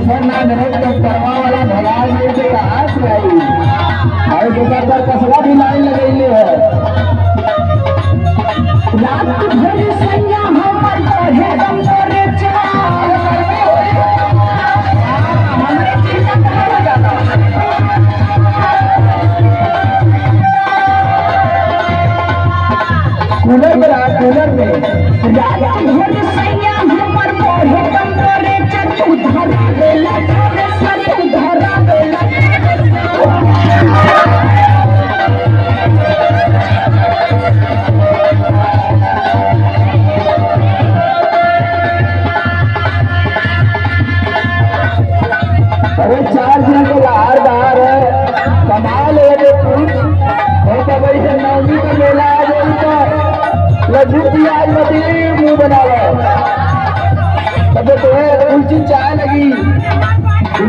Thresher ना मिले तो करवा वाला भला मिल के कहाँ से आई। और दुकानदार कसवा भी लाइन लगैले है। रात भर सैया हमर बढ़े टेम्परेचर। हमरे चिंता कहाँ जाता। कूलर में रहा, कूलर में। रात भर सैया हमर बढ़े टेम्परेचर, तू धरा देला थ्रेसर, तू धरा देला थ्रेसर। अरे 4 दिन को बाहर बाहर है, कमाल है रे पूछ। और तो भाई से नवमी का मेला आ गई तो लड्डू प्याज मती मुंह बनावे। तब तो है कुछ चाय।